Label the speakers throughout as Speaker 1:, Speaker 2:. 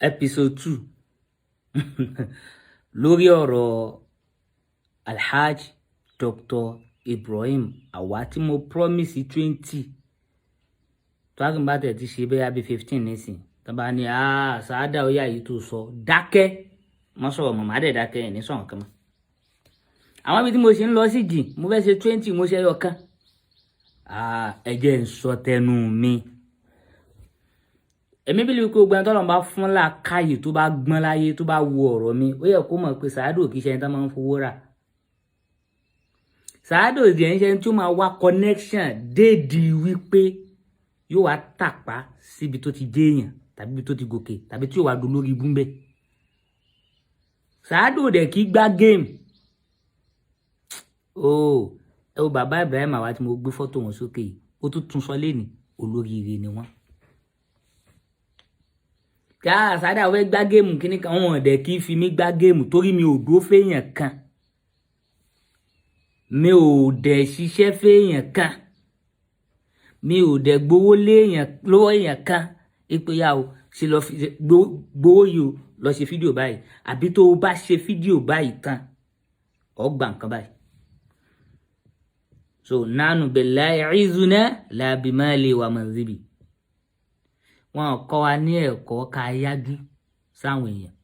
Speaker 1: Episode 2 lórí ọ̀rọ̀ Alhaji Dr. Ibrahim Awa tí mo promise 20 tó a kì í bá tẹ̀ ti ṣe bẹ́ẹ̀ bí 15 nísìn tó bá ní sáádà ó yà yìí tó sọ dákẹ́ mọ́ sọ̀rọ̀ mọ̀ má dẹ̀ dákẹ́ ẹ̀ ní sọ̀rọ̀ kan mọ́. Àwọn ibi tí mo ṣe ń lọ sí jìn, mo fẹ́ ṣe 20, mo ṣe ẹyọ kan. Ẹ jẹ́ ń sọ tẹnu mi. Èmi bí pé gbogbo ẹni tọ́lọ́run bá fún làákàyè, tó bá gbọ́n láyé, tó bá wo ọ̀rọ̀ mi, ó yẹ kó mọ̀ pé Sàádò kì í ṣe ẹni tó máa ń fowó rà. Sàádò jẹ́ ń ṣe ẹni tí ó máa wá connection déèdì wípé yóò wá tàpá síbi tó ti dé èèyàn tàbí ibi tó ti gòkè tàbí tí yóò wá dolórí ibú ń bẹ̀. Sàádò dẹ̀ kí gbá game. Oh, ẹ wo bàbá Ibrahim Awa tí mo gbé fọ́tò wọn sókè yìí, ó tún tún sọ lẹ́nìí, olóríire ni wọ́n. Ká Sàádà fẹ́ gbá game kíní kan, wọn dẹ̀ kí fi mí gbá game torí mi ò dúró fẹ́yàn kan, mi ò dẹ̀ ṣiṣẹ́ fẹ́yàn kan, mi ò dẹ̀ gbowó léèyàn lọ́wọ́ èèyàn kan ìpè ya o ṣe lọ fi gbowó yìí o lọ ṣe fídíò báyìí, àbí tó o bá ṣe fídíò báyìí tán, ọ gbà nǹkan báyìí. So nánú billahi izuna la bimali wa manzibi. Wọn kọ́ wa ní ẹ̀kọ́ ká yájú sáwọn èèyàn,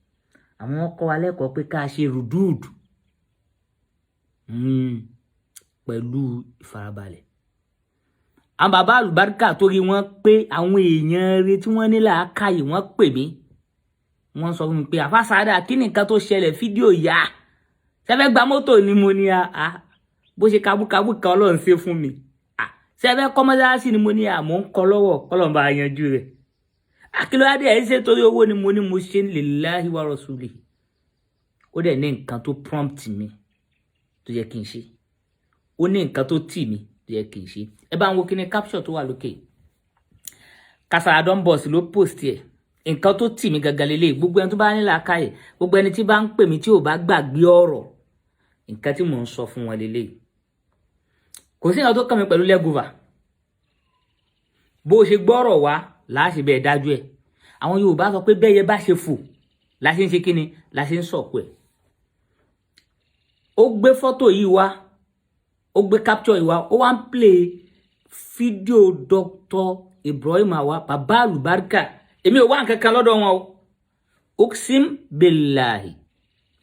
Speaker 1: àwọn kọ́ wa lẹ́kọ̀ọ́ pé ká ṣe rùdúùdù pẹ̀lú ìfarabalẹ̀. Àwọn bàbá àlùbáríkà torí wọ́n pé àwọn èèyàn rẹ tí wọ́n ní làákàyè, wọ́n pè mí, wọ́n sọ fún mi pé, "Àfa Sàádà, kí ni nǹkan tó ṣẹlẹ̀? Fídíò yá sẹ́fẹ́ gba mọ́tò ni?" Mo ní, a bó ṣe kabúkabú kan Ọlọ́run ṣe fún mi. Sẹ́fẹ́ kọ́ mọ́sálásí ni? Mo ní àmọ́ ń kọ́ lọ́wọ́, kọ́lọ́n bá yanjú rẹ̀. Akílódé ẹ̀ ń ṣe torí owó ni? Mo ní mo ṣe lillahi wa rasulihi. Ó dẹ̀ ní nǹkan tó prompt mi tó yẹ kí n ṣe, ó ní nǹkan tó tì mí tó yẹ kí n ṣe. Ẹ bá ń wo kí ni caption tó wà lókè. Kasala Don Boss ló post ẹ̀. Nǹkan tó tì mí gangan lélẹ̀. Gbogbo ẹni tó bá ní làákàyè, gbogbo ẹni tí bá ń pè mí tí ò bá gbàgbé ọ̀rọ̀, nǹkan tí mò ń sọ fún wọn lélẹ̀. Kò sí nǹkan tó kàn mí pẹ̀lú lẹ́gùvà. Bó o ṣe gbọ́rọ̀ wá láàṣẹ bẹ́ẹ̀ dájú ẹ̀. Àwọn Yorùbá sọ pé bẹ́yẹ bá ṣe fò la ṣe ń ṣe kíni, la ṣe ń sọ̀kò ẹ̀. Ó gbé fọ́tò yìí wá, ó gbé capture yìí wá, ó wá ń play fídíò Dr. Ibrahim Awa, bàbá àlùbáríkà. Èmi ò wá nǹkan kan lọ́dọ̀ wọn o. Uksim billahi,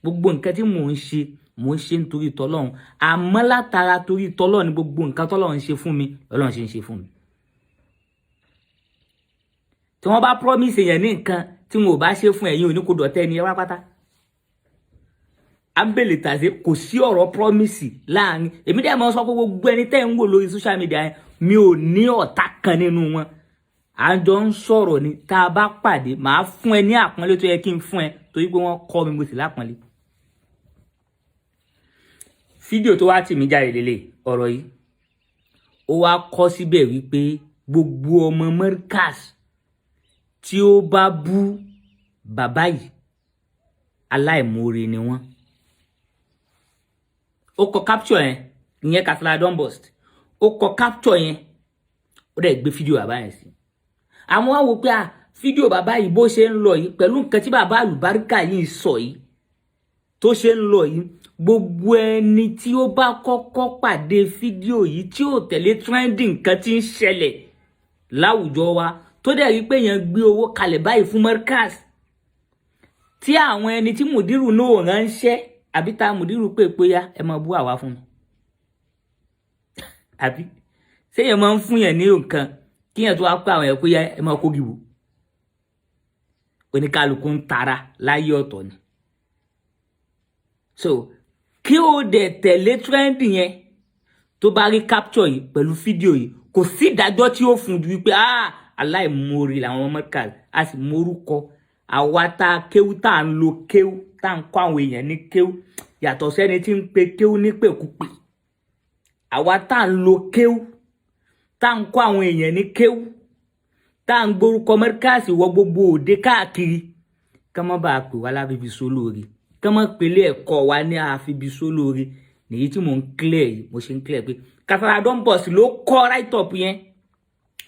Speaker 1: gbogbo nǹkan tí mò ń ṣe, mò ń ṣe nítorí tọlọ́run. Àmọ́ látara torí tọlọ́run ni gbogbo nǹkan tọ́lọ́run ṣe fún mi, lọ́lọ́run ṣe ń ṣe fún mi. Tí wọ́n bá promise èèyàn ní nǹkan tí wọn ò bá ṣe fún ẹ̀yin, òní kò dọ̀tẹ́ ẹni ẹ wá pátá ambele tàṣe. Kò sí ọ̀rọ̀ promise láàrin èmi dẹ́ mọ́ sọ pé gbogbo ẹni tẹ́ ń wò lórí social media yẹn, mi ò ní ọ̀tá kan nínú wọn. À ń jọ ń sọ̀rọ̀ ni. Tá a bá pàdé, màá fún ẹ ní àpọ́nlé tó yẹ kí n fún ẹ torí pé wọ́n kọ́ mi, mo sì lápọ́nlé. Fídíò tó wá tì mí jáde lélẹ̀ ọ̀rọ̀ yìí, ó wá kọ́ síbẹ̀ wípé gbogbo ọmọ Markaz tí ó bá bú bàbá yìí, aláìmoore ni wọ́n. Ó kọ capture yẹn, ìyẹn Kasala Don Burst, ó kọ capture yẹn, ó dẹ̀ gbé fídíò bàbá yẹn sí. Àwọn wá wò pé à fídíò bàbá yìí, bó ṣe ń lọ yìí, pẹ̀lú nǹkan tí bàbá àlùbáríkà yìí sọ yìí, tó ṣe ń lọ yìí, gbogbo ẹni tí ó bá kọ́kọ́ pàdé fídíò yìí tí ò tẹ̀lé trending nǹkan tí ń ṣẹlẹ̀ láwùjọ wa, tó dẹ̀ rí pé yẹn gbé owó kalẹ̀ báyìí fún Markaz, tí àwọn ẹni tí mùdírù náà ránṣẹ́ àbí ta mùdírù pé pé ya ẹ máa bú àwa fún mi, àbí séèyàn máa ń fún yẹn ní nǹkan kí yẹn tó wá pé àwọn yẹn pé ya ẹ máa kó gìbò? Oníkálukú ń tara láyé ọ̀tọ̀ ni. So kí o dẹ̀ tẹ̀lé trend yẹn, tó bá rí capture yìí pẹ̀lú fídíò yìí, kò sí ìdájọ́ tí ó fún ju wípé, ah, aláìmoore làwọn Markaz. A sì morúkọ àwa tá a kéwú, tá a ń lo kéwú, tá a ń kọ́ àwọn èèyàn ní kéwú, yàtọ̀ sẹ́ni tí ń pe kéwú ní pèkúpè. Àwa tá a ń lo kéwú, tá a ń kọ́ àwọn èèyàn ní kéwú, tá a ń gbórúkọ Markaz wọ gbogbo òde káàkiri, ká má bàa pè wá láfibi sólóore, ká má pèlé ẹ̀kọ́ wa ní àfibi sólóore. Nìyí tí mò ń clear yìí, mo ṣe ń clear pé Kasala Don Boss ló kọ́ write up yẹn.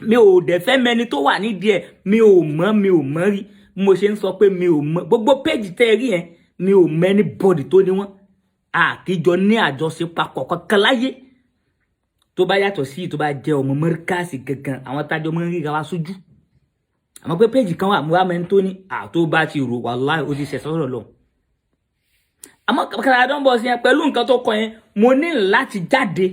Speaker 1: Mi ò dẹ̀ fẹ́ mẹni tó wà nídìí ẹ̀. Mi ò mọ̀, mi ò mọ̀ rí. Bí mo ṣe ń sọ pé mi ò mọ gbogbo page tẹ́ ẹ rí yẹn, mi ò mọ anybody tó ní wọn. Àkíjọ ní àjọṣepapọ̀ kankan láyé tó bá yàtọ̀ sí tó bá jẹ́ ọmọ mọ́ríkàsì gangan, àwọn tájọ mọ́ ń ríra wa sójú. Àmọ́ pé page kan wà, mo wá mẹ́ni tó ní àtó bá ti rò, wàláhì, ó ti ṣẹ̀ sọ́rọ̀ lọ. Àmọ́ kàrà dán bọ̀ sí yẹn pẹ̀lú nǹkan tó kọ yẹn, mo ní láti jáde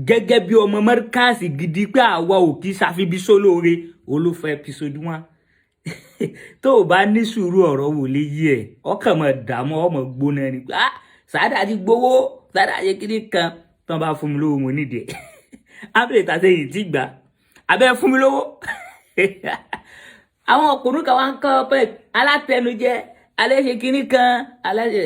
Speaker 1: gẹ́gẹ́ bí ọmọ mọ́ríkàsì gidi pé àwa ò kí ṣàfibí sólóore. Olúfẹ́ episode 1, tó o bá ní sùúrù, ọ̀rọ̀ wò lè yí ẹ̀, ọkàn mọ̀ dààmú ọmọ gbóná ni pé, ah, Sàádà ti gbowó, Sàádà ṣe kíní kan. Tán bá fún mi lówó, mo nídìí ẹ̀ ábìlẹ̀ tàṣe yìí ti gbà abẹ́ fún mi lówó. Àwọn ọkùnrin kan wá ń kọ́ pé alátẹnujẹ, alẹ́ ṣe kíní kan, alẹ́ ṣe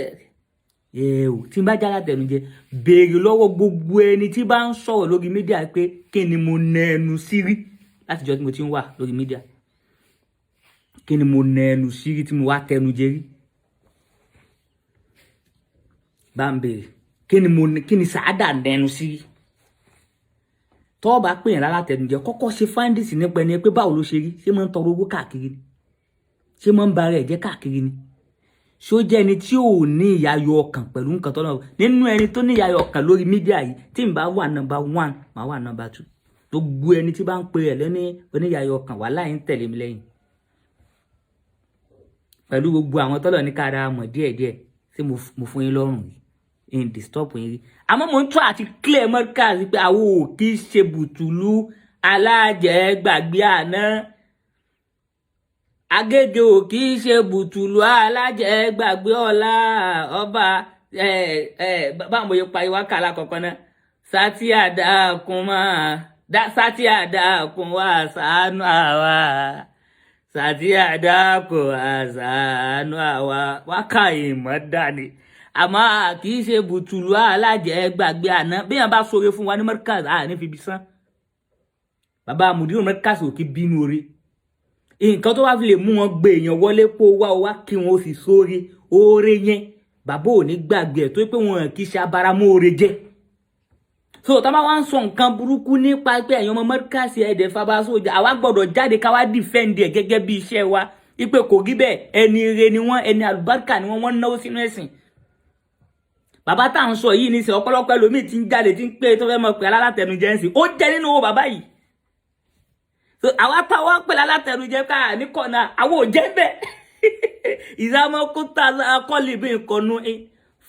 Speaker 1: ẹ o. Tí n bá jẹ́ alátẹnujẹ, béèrè lọ́wọ́ gbogbo ẹni tí bá ń sọ̀rọ̀ lórí media pé kí ni mo nà ẹnu sí rí látijọ́ tí mo ti ń wà lórí media? Kí ni mo nà ẹnu sí rí tí mo wá tẹnu jẹ rí? Bá ń béèrè kí ni mo, kí ni Sàádà nà ẹnu sí rí? Tọ́ bá pè yàn lálátẹnujẹ, kọ́kọ́ ṣe findings nípa ẹni pé báwo ló ṣe rí. Ṣé máa ń tọrọ owó káàkiri ni? Ṣé máa ń ba ara ẹ̀ jẹ́ káàkiri ni? Ṣó jẹ́ ẹni tí ò ní ìyàyọ̀ ọkàn pẹ̀lú nǹkan tó náà? Nínú ẹni tó ní ìyàyọ̀ ọkàn lórí media yìí, tí n bá wà number 1, màá wà number 2. Gbogbo ẹni tí bá ń pe ẹ̀ lẹ́ni oníyàyọ̀ ọkàn wà láì ń tẹ̀lé mi lẹ́yìn pẹ̀lú gbogbo àwọn tọ́lọ̀ ní kára mọ̀ díẹ̀díẹ̀ tí mo fún yín lọ́rùn yìí, ń disturb yín rí. Àmọ́ mo ń tún àti clear mọ́ríkàsì pé àwọn ò kì í ṣe bùtùlù alájẹgbàgbé àná. Agége ò kì í ṣe bùtùlù alájẹgbàgbé ọ̀la ọba. Ẹ ẹ báwo mo yẹ parí wákà lákọ̀ọ́kọ́ náà? Sátí àdàkùn máa sátí àdàkùn wá ṣàánú àwa, sátí àdàkùn wá ṣàánú àwa. Wákà ìmọ̀ dání, àmọ́ kì í ṣe bùtùlù alájẹgbàgbé àná. Bí yẹn bá sọ̀rọ̀ fún wa ní mọ́ríkàsì, àní fi bí sán. Bàbá mùdírù mọ́ríkàsì ò kí bínú orí nǹkan tó bá fi lè mú wọn gbé èèyàn wọlé kó wá wá kí wọn ó sì sóore. Oore yẹn, bàbá ò ní gbàgbé ẹ̀ tó pé wọn kì í ṣe abáramóore jẹ́. So tá bá wá ń sọ nǹkan burúkú nípa pé ẹ̀yin ọmọ mọ́ríkàsì ẹ̀dẹ̀ fabasójà, àwa gbọ́dọ̀ jáde ká wá defend ẹ̀ gẹ́gẹ́ bí iṣẹ́ wa ipe kò rí bẹ́ẹ̀. Ẹni ire ni wọ́n, ẹni àlùbáríkà ni wọ́n, wọ́n náwó sínú ẹ̀sìn. Bàbá tá à ń sọ yìí ní sẹ, ọ̀pọ̀lọpọ̀ ẹlòmíì ti ń jáde tí ń pé tó fẹ́ mọ̀ pé alátẹnujẹ ń sìn, ó jẹ́ nínú owó bàbá yìí. So àwa táwa ń pè lálátẹnujẹ ká ní kọ̀nà, àwọn ò jẹ́ bẹ́ẹ̀. Ìsámọ́kúta akọ́lì bí nǹkan nú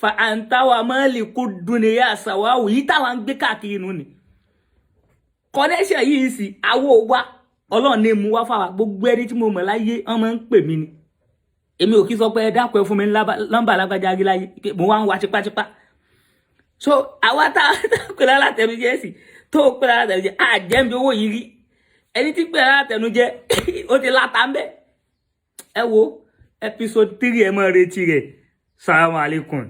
Speaker 1: fa àǹtáwà mọ́lì kú dúnìyà àṣàwáwò yìí táwa ń gbé káàkiri nù ni connection yìí sì àwọ̀ wa. Ọlọ́run ní mú wá fáwa. Gbogbo ẹni tí mo mọ̀ láyé, wọ́n máa ń pè mí ni. Èmi ò kí sọ pé ẹ dákun, ẹ fún mi nọ́mbà alágbájá rí láyé, mo wá ń wá tipátipá. So àwa tá a pè lálátẹnujẹ sí, tó pè lálátẹnujẹ, àjẹmí owó yìí rí. Ẹni tí pè lálátẹnujẹ, ó ti láta ń bẹ. Ẹ wo episode 3, ẹ máa retí rẹ̀. Salamu alaykum.